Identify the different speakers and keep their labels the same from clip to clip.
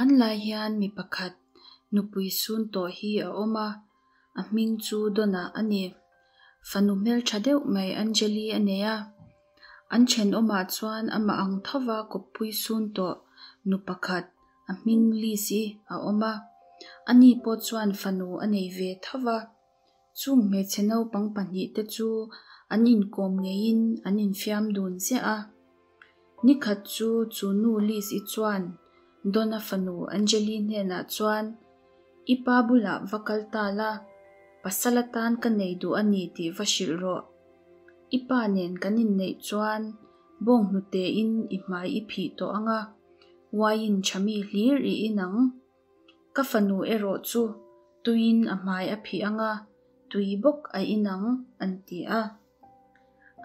Speaker 1: Hmanlai hian mi pakhat nupui sun tawh hi a awm a, a hming chu Donna a ni. Fanu hmeltha deuh mai Angeli a nei a, an thenawmah chuan amah ang thova kawppui sun tawh nu pakhat a hming Liz-i a awm a, ani pawh chuan fanu a nei ve tho va. Chung hmeichhe naupang pahnihte chu an inkawm ngeiin an infiam dun ziah a. Nikhat chu chu nu Liz-i chuan Donna fanu Angeli hnenah chuan, I pa bulah va kal ta la, pasal atan ka nei duh a ni tih va hrilh rawh. I pa nen kan inneih chuan bawnghnute-in i hmai i phih tawh ang a, uaiin tha mi hlir i in ang. Ka fanu erawh chu tuiin a hmai a phih ang a, tui bawk a in ang, an ti a.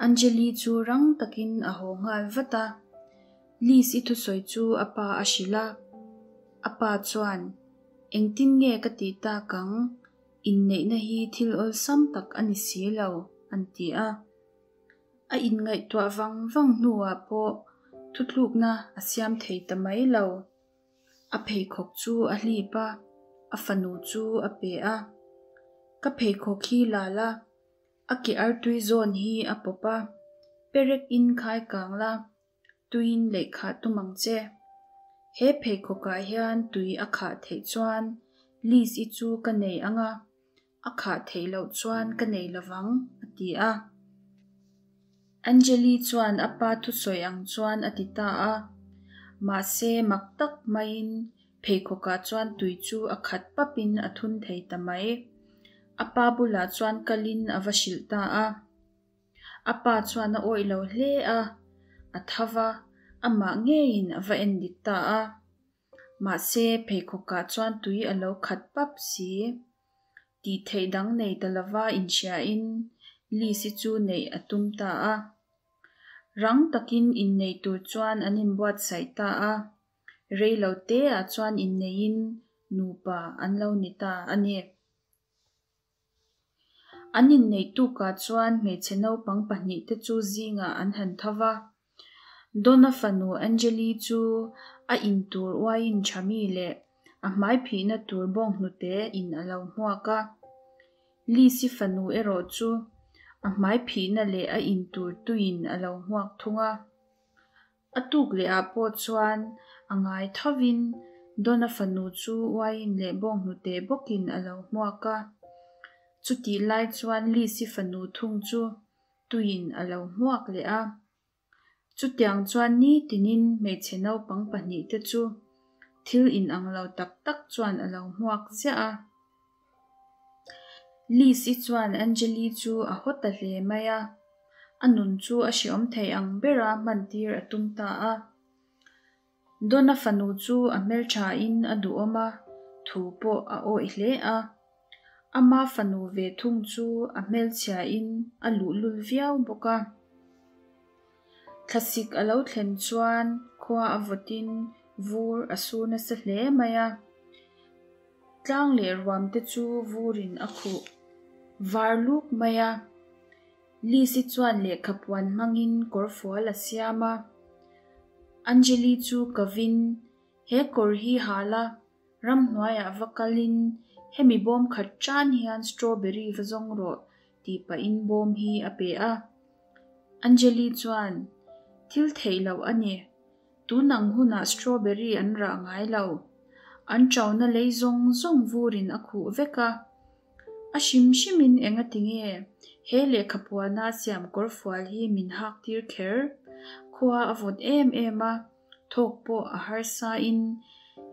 Speaker 1: Angeli chu rang takin a haw nghal vat a. Liz-i thusawi chu a pa a hrilh a. A pa chuan, Engtin nge ka tih tak ang? Inneihna hi thil awlsam tak a ni si lo, an ti a. A inngaihtuah vang vang hnuah pawh thutlukna a siam thei ta mai lo. A pheikhawk chu a hlip a, a fanu chu a pe a. Ka pheikhawk hi la la, a ke artui zawn hi a pawp a, perek in khai kang la, tuiin leih khah tum ang che. He pheikhawkah hian tui a khah theih chuan Liz-i chu ka nei ang a, A khah theih loh chuan ka nei lovang, a ti a. Angeli chuan a pa thusawi ang chuan a ti ta a. Mahse, mak tak maiin pheikhawkah chuan tui chu a khat papin a thun thei ta mai. A pa bulah chuan kalin a va hrilh ta a. A pa chuan a awih lo hle a, a tho va, amah ngeiin a va endik ta a. Mahse, pheikhawkah chuan tui a lo khat pap si. Tih theih dang nei ta lova inhriain Liz-i chu neih a tum ta a. Rang takin innei tur chuan an inbuatsaih ta a, rei lo teah chuan inneiin nupa an lo ni ta a ni. An inneih tukah chuan hmeichhe naupang pahnihte chu zingah an han tho va. Donna fanu Angeli chu a in tur uaiin tha mi leh a hmai phihna tur bawnghnute in a lo hmuak a. Liz-i fanu erawh chu a hmai phihna leh a in tur tuiin a lo hmuak thung a. A tuk leh ah pawh chuan a ngai thovin Donna fanu chu uaiin leh bawnghnute bawkin a lo hmuak a. Chutih lai chuan Liz-i fanu thung chu tuiin a lo hmuak leh a. Chutiang chuan nitinin hmeichhe naupang pahnihte chu thil inang lo tak tak chuan a lo hmuak ziah a. Liz-i chuan Angeli chu a haw ta hle mai a, a nun chu a hreawm thei ang bera hmantir a tum ta a. Donna fanu chu a hmelthain a duhawm a, thu pawh a awih hle a. Ama fanu ve thung chu a hmelchhiain a luhlul viau bawk a. Thlasik a lo thlen chuan khua a vawtin vur a sur nasa hle mai a. Tlang leh ruam te chu vurin a khuh var luk mai a. Liz-i chuan lehkha puan hmangin kawrfual a siam a. Angeli chu kovin, He kawr hi ha la, ramhnuaiah va kalin hemi bawm khat tan hian strawberry va zawng rawh tih pahin bawm hi a pe a. Angeli chuan, Thil theih loh a ni. Tun ang hunah strawberry an rah ngai lo. An ṭauna lei zawng zawng vurin a khuh vek a. A hrim hrimin engati nge he lehkha puana siam kawrfual hi min hak tir kher? Khua a vawt em em a, thawk pawh a harsa in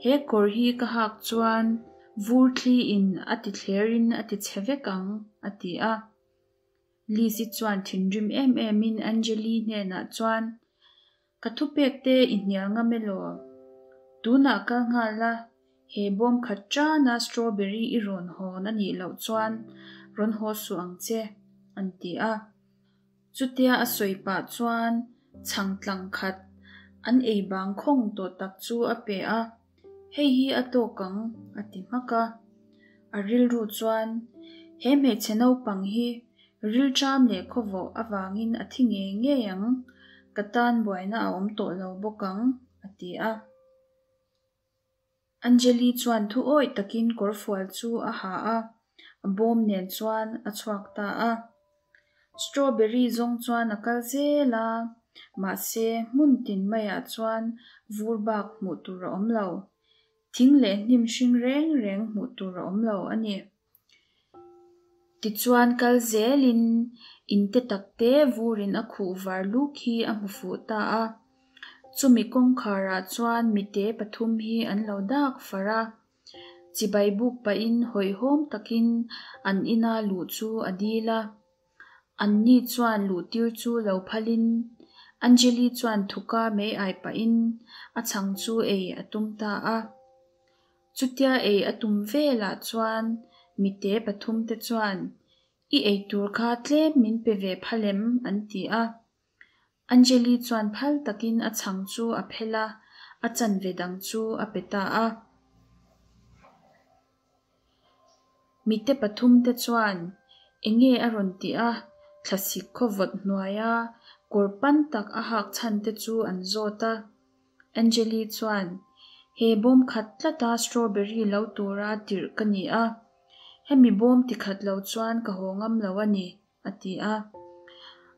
Speaker 1: he kawr hi ka hak chuan vur thli in a ti thler in a ti chhe vek ang, a ti a. Liz-i chuan thinrim em em in Angeli hnenah chuan, Ka thupek te i hnial ngam elaw? Tunah kal nghal la, he bawm khat tana strawberry i rawn hawn a nih loh chuan rawn haw suh ang che, an ti a. Chutia a sawi pah chuan chhang tlang khat an ei bang khawng tawh tak chu a pe a, Hei hi a tawk ang, a ti hmak a. A rilru chuan, He hmeichhe naupang hi rilṭam leh khawvawh avangin a thi ngei ngei ang, ka tan buaina a awm tawh lo bawk ang, a ti a. Angeli chuan thu awih takin kawrfual chu a ha a, a bawm nen chuan a chhuak ta a. Strawberry zawng chuan a kal zel a, mahse hmun tin maiah chuan vur bak hmuh tur a awm lo. Thing leh hnim hring reng reng hmuh tur a awm lo a ni. Tichuan kal zelin in te tak te vurin a khuh var luk hi a hmu fuh ta a. Chumi kawngkharah chuan mite pathum hi an lo dak far a. Chibai buk pahin hawihhawm takin an ina luh chu a dil a. Anni chuan luhtir chu lo phalin Angeli chuan thuka mei ai pahin a chhang chu ei a tum ta a. Chutia ei a tum velah chuan mite pathumte chuan, I ei tur kha tlem min pe ve phal em? an ti a. Angeli chuan phal takin a chhang chu a phelh a, a chanve dang chu a pe ta a. Mite pathumte chuan enge a rawn tih a, thlasik khawvawt hnuaia kawr pan tak a hak chhan te chu an zawt a. Angeli chuan, He bawm khat tlata strawberry lo tura tirh ka ni a, hemi bawm tikhat lo chuan ka haw ngam lo a ni, a ti a.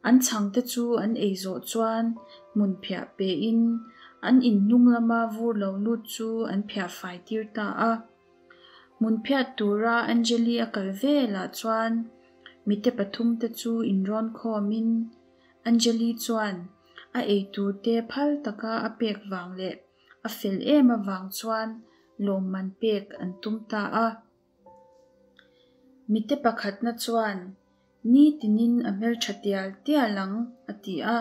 Speaker 1: An chhangte chu an ei zawh chuan hmun phiah pein an in hnung lama vur lo lut chu an phiah fai tir ta a. Hmun phiat tura Angeli a kal velah chuan mite pathumte chu inrawn khawmin Angeli chuan a ei turte phal taka a pek vang leh a fel em avang chuan lawmman pek an tum ta a. Mite pakhatna chuan, Nitinin a hmeltha tial tial ang, a ti a.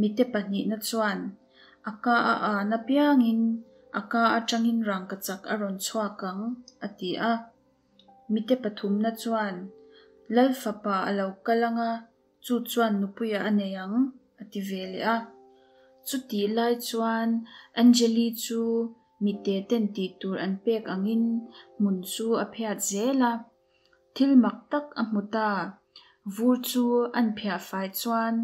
Speaker 1: Mite pahnihna chuan, A ka a an apiangin a ka atangin rangkachak a rawn chhuak ang, a ti a. Mite pathumna chuan, Lal fapa a lo kal ang a, chu chuan nupuiah a nei ang, a ti ve leh a. Chutih lai chuan Angeli chu mite ten tih tur an pek angin hmun chu a phiat zel a. Thil mak tak a hmu ta. Vur chu an phiah fai chuan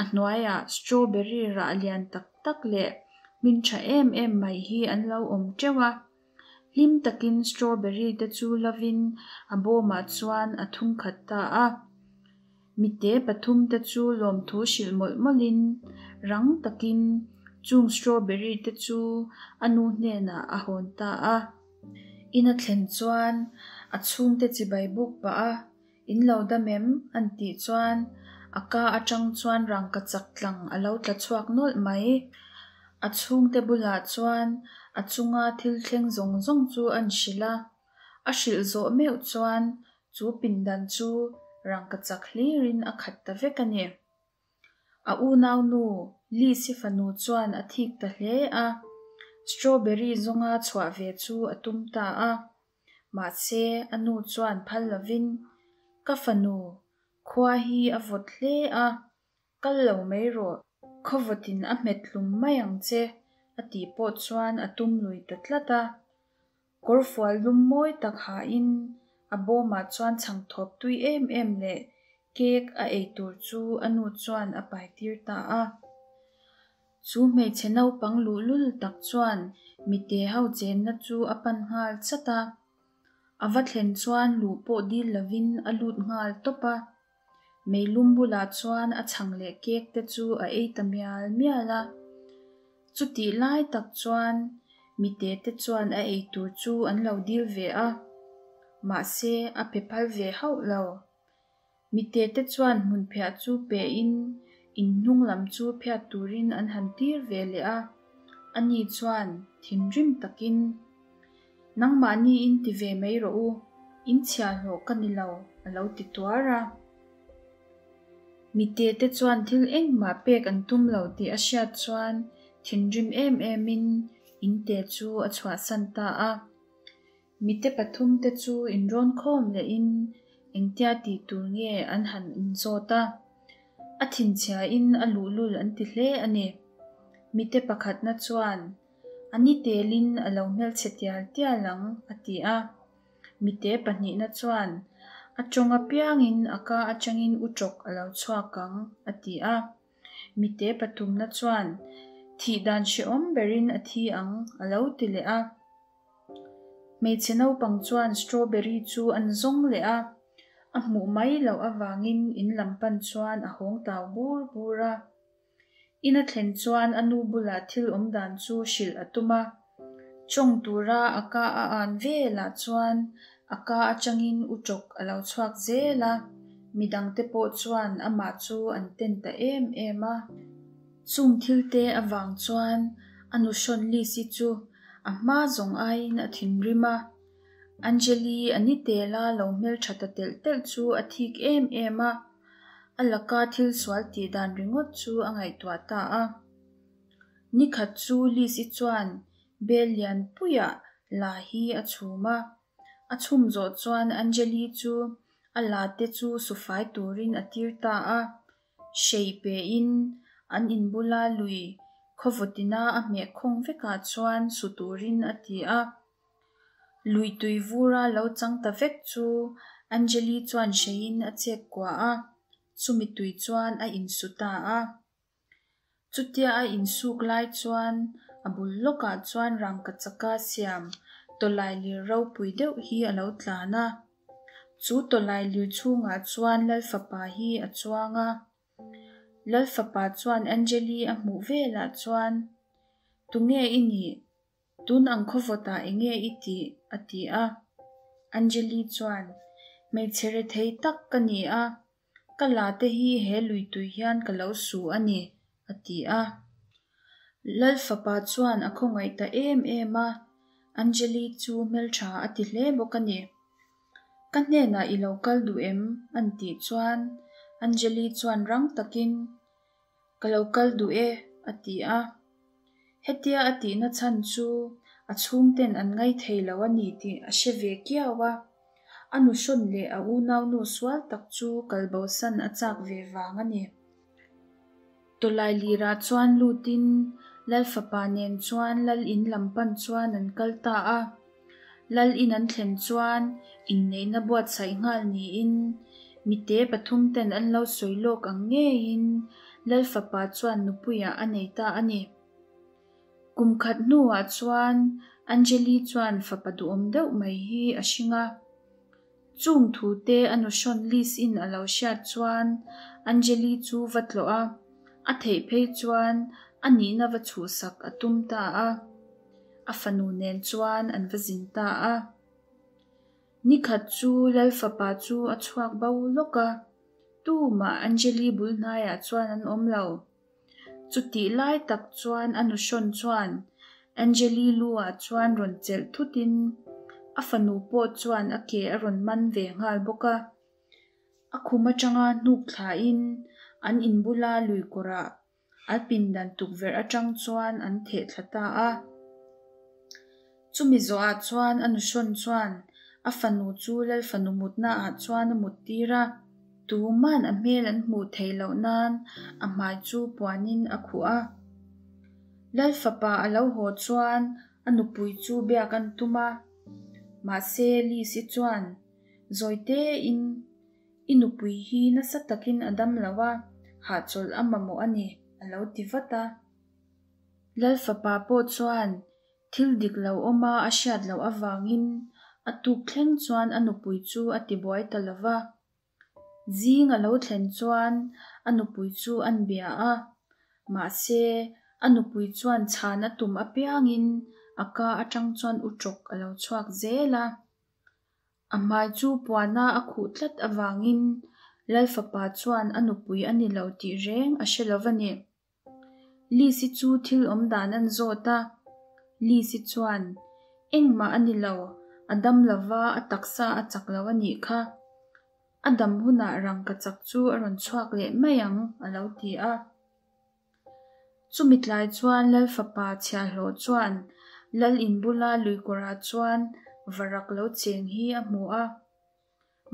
Speaker 1: a hnuaiah strawberry rah lian tak tak leh hmin tha em em mai hi an lo awm teuh a. Hlim takin strawberry te chu lovin a bawmah chuan a thum khat ta a. Mite pathum te chu lawmthu hrilh mawlh mawlhin rang takin chung strawberry te chu a nu hnenah a hawn ta a. In a thlen chuan a chhungte chibai buk pah a, In lo dam em? an tih chuan a ka atang chuan rangkachak tlang a lo tla chhuak nawlh mai. A chhungte bulah chuan a chunga thil thleng zawng zawng chu an hrilh a, a hrilh zawh meuh chuan chu pindan chu rangkachak hlirin a khat ta vek a ni. A unaunu Liz-i fanu chuan a thik ta hle a, strawberry zawnga chhuah ve chu a tum ta a. Mahse, a nu chuan phal lovin, Ka fanu, khua hi a vawt hle a, kal lo mai rawh, khawvawtin a hmet hlum mai ang che, a tih pawh chuan a tum lui ta tlat a. Kawrfual lum mawi tak hain a bawmah chuan chhangthawp tui em em leh cake a ei tur chu a nu chuan a pai tir ta a. Chu hmeichhe naupang luhlul tak chuan mite ho chenna chu a pan nghal chat a. A va thlen chuan luh pawh dil lovin a lut nghal tawp a. Meilum bulah chuan a chhang leh cake te chu a ei ta mial mial a. Chutih lai tak chuan mite te chuan a ei tur chu an lo dil ve a, mahse a pe phal ve hauh lo. Mite te chuan hmunphiah chu pe in in hnung lam chu phiat turin an han tir ve leh a, ani chuan thinrim takin, Nangmahni in ti ve mai rawh u, in chhiahhlawh ka ni lo, a lo ti tuar a. Mite te chuan thil engmah pek an tum lo tih a hriat chuan thinrim em emin inte chu a chhuahsan ta a. Mite pathum te chu inrawn khawm lehin engtia tih tur nge an han inzawt a. A thinchhiain a luhlul an ti hle a ni. Mite pakhatna chuan, A ni telin a lo hmelchhe tial tial ang, a ti a. Mite pahnihna chuan, A tawng apiangin a ka atangin u tawk a lo chhuak ang, a ti a. Mite pathumna chuan, Thih dan hrehawm berin a thi ang, a lo ti leh a. Hmeichhe naupang chuan strawberry chu an zawng leh a, a hmuh mai loh avangin in lam pan chuan a hawng tau bur bur a. In a thlen chuan a nu bulah thil awm dan chu hrilh a tum a. Chawng tura a ka a an velah chuan a ka atangin utawk a lo chhuak zel a, midangte pawh chuan amah chu an ten ta em em a. Chung thilte avang chuan a nu hrawn Lisi chu a hma zawng aiin a thinrim a. Angeli a ni tela lo hmeltha ta telh telh chu a thik em em a, a laka thil sual tih dan ringawt chu a ngaihtuah ta a. Nikhat chu Lisi chuan bel lian puiah la hi a chhum a, a chhum zawh chuan Angeli chu a la te chu sufai turin a tir ta a. Hrei pein an inbula lui khawvawtina a hmeh khawng vekah chuan su turin a ti a. Lui tui vura lo chang ta vek chu Angeli chuan hreiin a chek kua a, chumi tui chuan a insu ta a. Chutia a insuk lai chuan a bul lawkah chuan rangkachaka siam tawlailir ropui deuh hi a lo tlan a. Chu tawlailir chhungah chuan Lalfapa hi a chuang a. Lalfapa chuan Angeli a hmuh velah chuan, Tunge i nih? Tun ang khawvawtah enge i tih? a ti a. Angeli chuan, Hmeichhe rethei tak ka ni a, ka la te hi he lui tui hian ka lo su a ni, a ti a. Lalfapa chuan a khawngaih ta em em a, Angeli chu hmeltha a ti hle bawk a ni. Ka hnenah i lo kal duh em? an tih chuan Angeli chuan rang takin, Ka lo kal duh e, a ti a. Hetia a tihna chhan chu a chhungten an ngaithei lo a ni tih a hre ve kiau a. A nuhrawn leh a unaunu sual tak chu kalbosan a chak ve vang a ni. Tawlailirah chuan lutin Lalfapa nen chuan Lal in lam pan chuan an kal ta a. Lal in an thlen chuan inneihna buatsaih nghal niin mite pathum ten an lo sawi lawk ang ngeiin Lalfapa chuan nupuiah a nei ta a ni. Kum khat hnuah chuan Angeli chuan fapa duhawm deuh mai hi a hring a. Chung thute a nuhrawn Liz in a lo hriat chuan Angeli chu va tlawh a, a theih phei chuan a nihna va chhuhsak a tum ta a. A fanu nen chuan an va zin ta a. Nikhat chu Lalfapa chu a chhuak bo lawk a, tumah Angeli bul hnaiah chuan an awm lo. Chutih lai tak chuan a nuhrawn chuan Angeli lu ah chuan rawn chelh thutin a fanu pawh chuan a ke a rawn man ve nghal bawk a. A khum atanga hnuk thlain an inbula lui kawrah a pindan tukverh atang chuan an theh thla ta a. Chumi zawhah chuan a nuhrawn chuan a fanu chu Lalfanu mutna ah chuan a mut tir a, tuman a hmel an hmuh theih loh nan a hmai chu puanin a khuh a. Lalfapa a lo haw chuan a nupui chu biak an tum a, mahse Liz-i chuan zawitein I nupui hi nasa takin a dam lo a, hahchawlh a mamawh a ni, a lo ti vat a. Lalfapa pawh chuan thil dik lo awma a hriat loh avangin a tuk thleng chuan a nupui chu a tibuai ta lo va. Zing a lo thlen chuan a nupui chu an bia a, mahse a nupui chuan chhan a tum apiangin a ka atang chuan utrawk a lo chhuak zel a. A hmai chu puana a khuh tlat avangin Lalfapa chuan a nupui a ni lo tih reng a hre lo va ni. Lisi chu thil awm dan an zawt a, Lisi chuan, Engmah a ni lo, a dam lova a taksa a chak lo a nih kha. A dam hunah rangkachak chu a rawn chhuak leh mai ang, a lo ti a. Chumi tlai chuan Lal fapa chhiahhlawh chuan Lal in bula luikawrah chuan varak lo cheng hi a hmu a.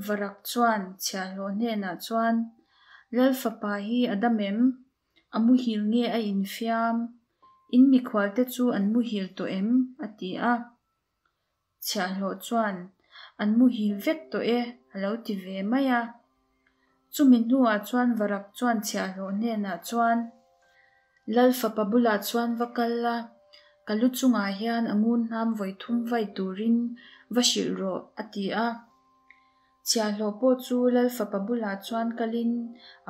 Speaker 1: Varak chuan chhiahhlawh hnenah chuan, Lal fapa hi a dam em? A muhil nge a infiam? In mikhualte chu an muhil tawh em? a ti a. Chhiahhlawh chuan, An muhil vek tawh e, a lo ti ve mai a. Chumi hnuah chuan Varak chuan chhiahhlawh hnenah chuan, Lal fapa bulah chuan va kal la, Ka lu chungah hian a ngun hnam vawi thum vai turin va hrilh rawh, a ti a. Chhiahhlawh pawh chu Lal fapa bulah chuan kalin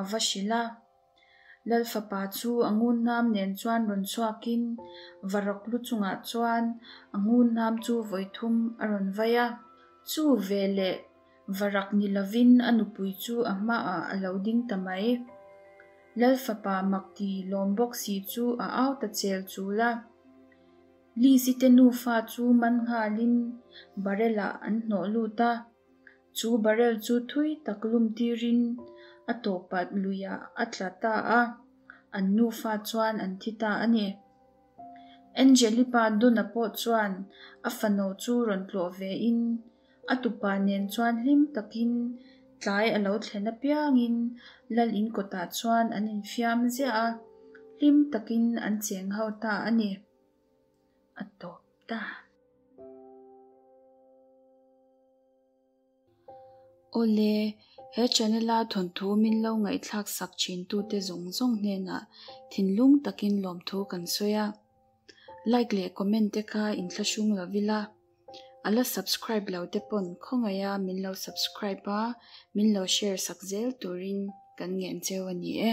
Speaker 1: a va hrilh a. Lal fapa chu a ngun hnam nen chuan rawn chhuakin varak lu chungah chuan a ngun hnam chu vawi thum a rawn vai a. Chu veleh varak ni lovin a nupui chu a hmaah a lo ding ta mai. Lal fapa mak ti lawm bawk si chu a au ta chel chul a. Lizzy te nufa chu man nghalin barrel ah an hnawh lut a. Chu barrel chu thui tak lum tirin a tawpah luiah a tla ta a, an nufa chuan an thi ta a ni. Angeli pa Donna pawh chuan a fano chu rawn tlawh ve in a tupa nen chuan hlim takin tlai a lo thlen apiangin lal in kawtah chuan an infiam ziah a, hlim takin an cheng ho ta a ni. A tawp ta. Awle, he channel a thawnthu min lo ngaihthlak sak thin tute zawng zawng hnenah thinlung takin lawmthu kan sawi a. Like leh comment te kha inthlahrung lo ila, a la subscribe lo te pawn khawngaiha min lo subscribe a, min lo share sak zel turin kan ngen cheu a ni e.